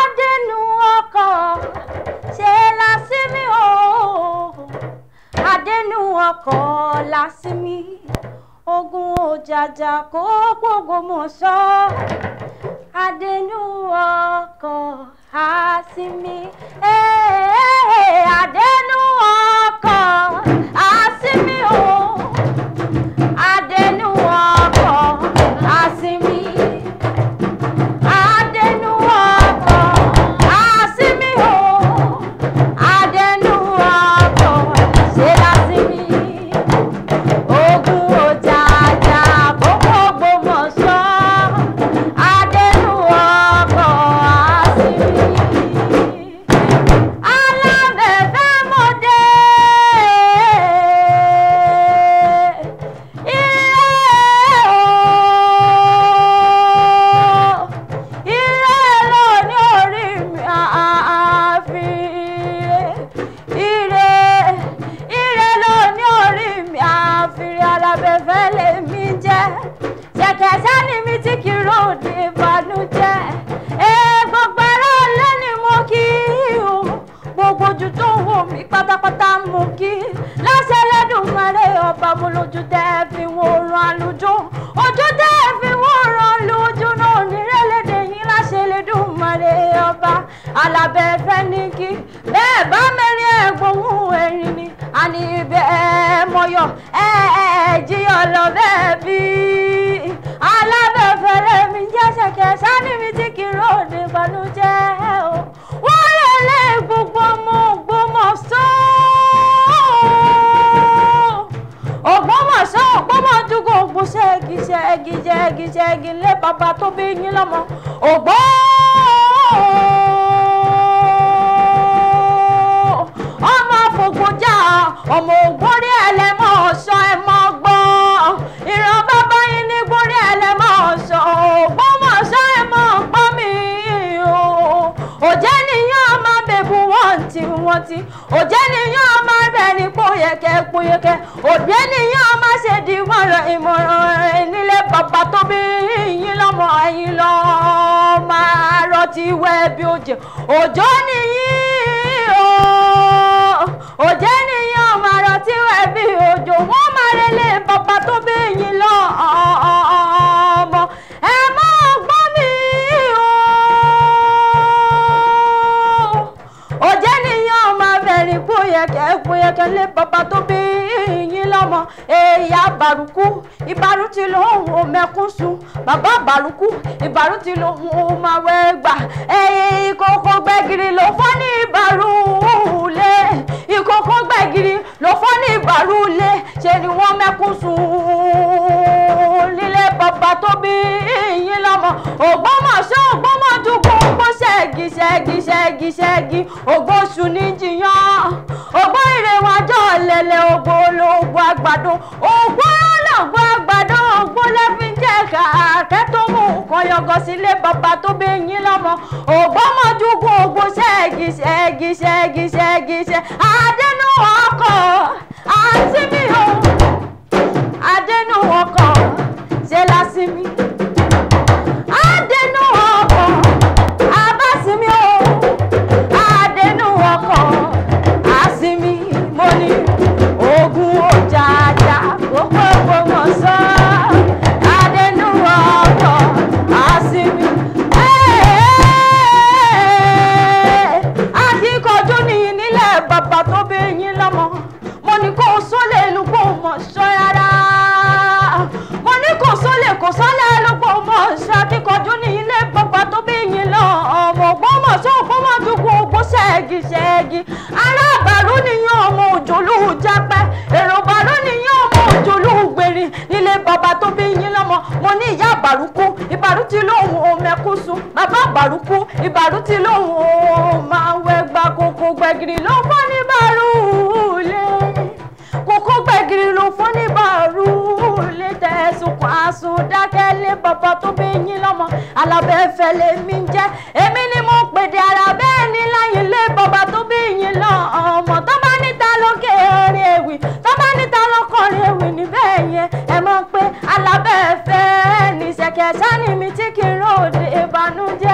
Adẹnu ọkọ̀ ṣe lásìmí o. Adẹnu ọkọ̀ lásìmí. Ogun òjàjà kó gbogbo mọ̀ sọ. Adẹnu ọkọ̀ àsìmí. Adẹnu ọkọ̀ àsìmí o. Adẹnu ọkọ̀ àsìmí. Adẹnu ọkọ̀ àsìmí o. Adẹnu ọkọ̀ ṣe lásìmí. Ogun òjàjà kó gbogbo mọ̀ sọ. Adẹnu ọkọ̀ àsìmí. Alábẹ̀fẹ́ mo dé. Ire o. Ire ló ní orí mi àfi ire. Ire ló ní orí mi àfi alábẹ̀fẹ́ lèmi jẹ́. Ṣẹ̀kẹ̀ṣẹ̀ ni mi tí kì í ròde ìbànújẹ́. Gbogbo ará ilé ni mo kí o. Gbogbo ojú tó ń wò mí pátápátá mo kí. Láṣẹ Ẹlẹ́dùmarè ọba mo lójú tẹ́ fi wo ran àlùjọ. Ojú tẹ́ fi wo ran lójú náà nírẹ̀lẹ́dẹ̀ yín láṣẹ Ẹlẹ́dùmarè ọba. Alábẹ́fẹ́ ní kí bẹ́ẹ̀ bá mẹ́rin ẹ̀gbọ́n ẹ̀rín ni. Àní bẹ́ẹ̀ mọ̀yọ̀ ẹ̀ jíyọ̀ lọ bẹ́ẹ̀ bí. Alábẹ́fẹ́ lèmi jẹ́ ṣẹ̀kẹ̀ sani mi tí kì í ròde ìbànújẹ́ o. Wọ́n lè lé gbogbo ọmọ Ògbómọ̀ṣọ́. Ògbómọ̀ṣọ́ Ògbómọ̀dúgò ògbó ṣẹ́gi ṣẹ́gi ṣẹ́gi ṣẹ́gi lé bàbá tó bí yín lọ́mọ. Ògbó ọmọ fògbójà ọmọ ògbórí ẹlẹ́mọ̀ ọ̀ṣọ́ ẹ mọ́ gbọ́. Ìran bàbá yín ní gbórí ẹlẹ́mọ̀ ọ̀ṣọ́ Ògbómọ̀ṣọ́ ẹ mọ́ gbọ́ mi o. Òjẹ́ nìyàn máa bẹ̀bù wọ́n ti wọ́n ti. Òjẹ́ nìyàn máa bẹ̀ ní pòyẹ̀kẹ́ pòyẹ̀kẹ́. Òjẹ́ nìyàn máa ṣe di ìmọ̀ràn ìmọ̀ràn nílé bàbá tó bí yín lọ́mọ ẹ̀yìn lọ́ máa rọtí wẹ́ bí òjò. Òjò nìyí o. Òjẹ́ nìyàn máa rọtí wẹ́ bí òjò. Wọ́n máa relé bàbá tó bí yín lọ́mọ. Ẹ máa gbọ́ mi o. Òjẹ́ nìyàn máa bẹ̀rẹ̀ pòyẹ̀kẹ́ pòyẹ̀kẹ́ lé bàbá tó bí yín lọ́mọ. Èyà bàrùkù ìbàrú ti lóhùn òmẹkún sun. Bàbá bàrùkù ìbàrú ti lóhùn òmàwẹ̀ gbà. Ìkòkò gbẹ̀gìrì ló fọ́ ní ìbàrú lé. Ìkòkò gbẹ̀gìrì ló fọ́ ní ìbàrú lé. Ṣe ni wọ́n mẹ́kún sun nílé bàbá tó bí yín lọ́mọ. Ògbómọ̀ṣọ́ Ògbómọ̀dúgbò ògbó ṣẹ́gi ṣẹ́gi ṣẹ́gi ṣẹ́gi. Ògbóṣù ní jiyàn. Ògbó ìrèwájọ́ lẹ̀lẹ̀ ògbó olóògbó àgbàdo. Ògbó olóògbó àgbàdo ògbó lẹ́fí jẹ́ kàkẹ́ tó mú nǹkan yọgọ sílé bàbá tó bí yín lọ́mọ. Ògbómọ̀dúgbò ògbó ṣẹ́gi ṣẹ́gi ṣẹ́gi ṣẹ́gi ṣẹ́. Adẹnu ọkọ̀ àti mi o. Adẹnu ọkọ̀ ṣe lásìmí. Adẹnu ọkọ̀ abásímí o. Adẹnu ọkọ̀ àsìmí mo ní ogun òjàjà gbogbo Ògbómọ̀ṣọ́. Adẹnu ọkọ̀ àsìmí. Akíkanjú nìyí nílẹ̀ bàbá tó bí yín lọ́mọ. Mo ní kó sólè lu kó mọ̀ ṣọ́ rárá. Mo ní kò sólè kò sólè ló kó mọ̀ ṣọ́. Akíkanjú ní ilé bàbá tó bí yín lọ. Ọmọ Ògbómọ̀ṣọ́ Ògbómọ̀dúgbò ògbó ṣẹ́gi ṣẹ́gi. Ará àbàrú nìyẹn ọmọ òjòlú jápẹ́. Èrò bàrú nìyẹn ọmọ òjòlú gbèrè. Nílé bàbá tó bí yín lọ́mọ. Mo ní ìyá àbàrúkú ìbàrú ti lóhùn òmẹkú sun. Bàbá àbàrúkú ìbàrú ti lóhùn òmàwẹ̀gbà kòkò gbẹ̀gìrì ló fọ́ ní bàrú lé. Kókó gbẹ̀gìrì ló fún ní bàrú lé tẹ̀sùn àsùn dákẹ́ lé bàbá tó bí yín lọ́mọ. Alábẹ́fẹ́ lèmi ń jẹ́. Èmi ni mo pèdè ara bẹ́ẹ̀ ni láyìn lé bàbá tó bí yín lọ́mọ. Tó bá níta lókè orin ewì, tó bá níta lọ́kọrin ewì níbẹ̀ yẹn. Ẹ mọ̀ pé alábẹ́fẹ́ ní ṣẹ̀kẹ̀ sani mi tí kì í ròde. banújẹ́.